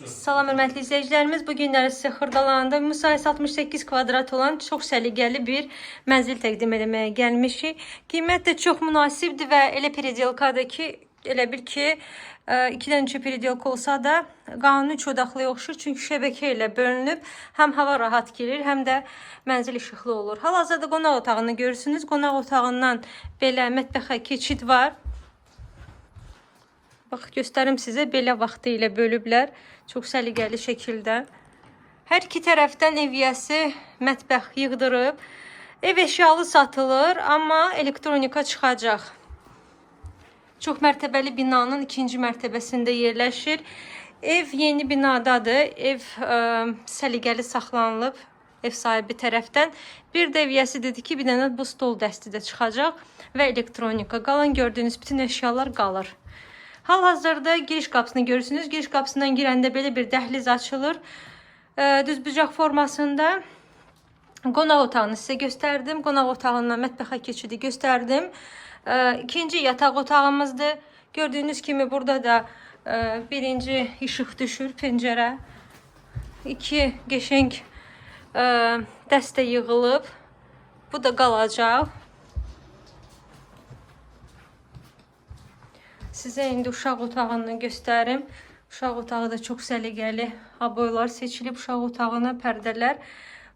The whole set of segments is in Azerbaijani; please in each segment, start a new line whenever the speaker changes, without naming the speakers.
Salam hörmətli izləyicilərimiz. Bu günləri sizə Xırdalanda müsahisi 68 kvadrat olan çox səliqəli bir mənzil təqdim eləməyə gəlmişik. Qiymət də çox münasibdir və elə periodikadır ki, elə bil ki, 2-dən 3 periodika olsa da qanuni 3 otaqlıya oxşur. Çünki şəbəkə ilə bölünüb. Həm hava rahat girir, həm də mənzil işıqlı olur. Hal-hazırda qonaq otağını görürsünüz. Qonaq otağından belə mətbəxə keçid var. Bax göstərim sizə, belə vaxtı ilə bölüblər. Çox səliqəli şəkildə. Hər iki tərəfdən ev yiyəsi mətbəx yığdırıb. Ev əşyalı satılır, amma elektronika çıxacaq. Çox mərtəbəli binanın ikinci mərtəbəsində yerləşir. Ev yeni binadadır. Ev səliqəli saxlanılıb ev sahibi tərəfdən. Bir də ev yiyəsi dedi ki, bir dənə bu stol dəsti də çıxacaq və elektronika. Qalan gördüyünüz bütün əşyalar qalır. Hal-hazırda giriş qapısını görürsünüz. Giriş qapısından girəndə belə bir dəhliz açılır. Düzbucaq formasında. Qonaq otağını sizə göstərdim. Qonaq otağından mətbəxə keçidi göstərdim. İkinci yataq otağımızdır. Gördüyünüz kimi burada da birinci işıq düşür pəncərə. İki qəşəng dəstə yığılıb. Bu da qalacaq. Sizə indi uşaq otağını göstərim. Uşaq otağı da çox səliqəli aboylar seçilib uşaq otağına, pərdələr.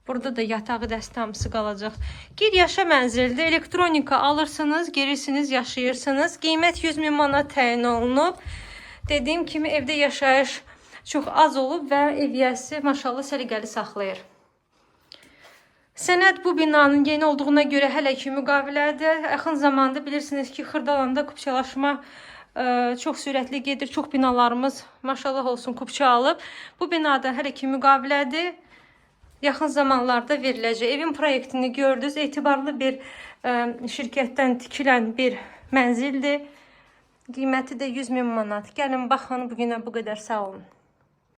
Burada da yatağı dəstə hamısı qalacaq. Gir yaşa mənzildir. Elektronika alırsınız, girirsiniz, yaşayırsınız. Qiymət 100 min manat təyin olunub. Dediyim kimi evdə yaşayış çox az olub və ev yiyəsi maşallah səliqəli saxlayır. Sənəd bu binanın yeni olduğuna görə hələ ki müqavilədir. Yaxın zamanda bilirsiniz ki, Xırdalanda kupçalaşma çox sürətli gedir. Çox binalarımız maşallah olsun kupça alıb. Bu binada hələ ki müqavilədir. Yaxın zamanlarda veriləcək. Evin proyektini gördünüz. Etibarlı bir şirkətdən tikilən bir mənzildir. Qiyməti də 100 min manat. Gəlin baxın. Bugünə bu qədər. Sağ olun.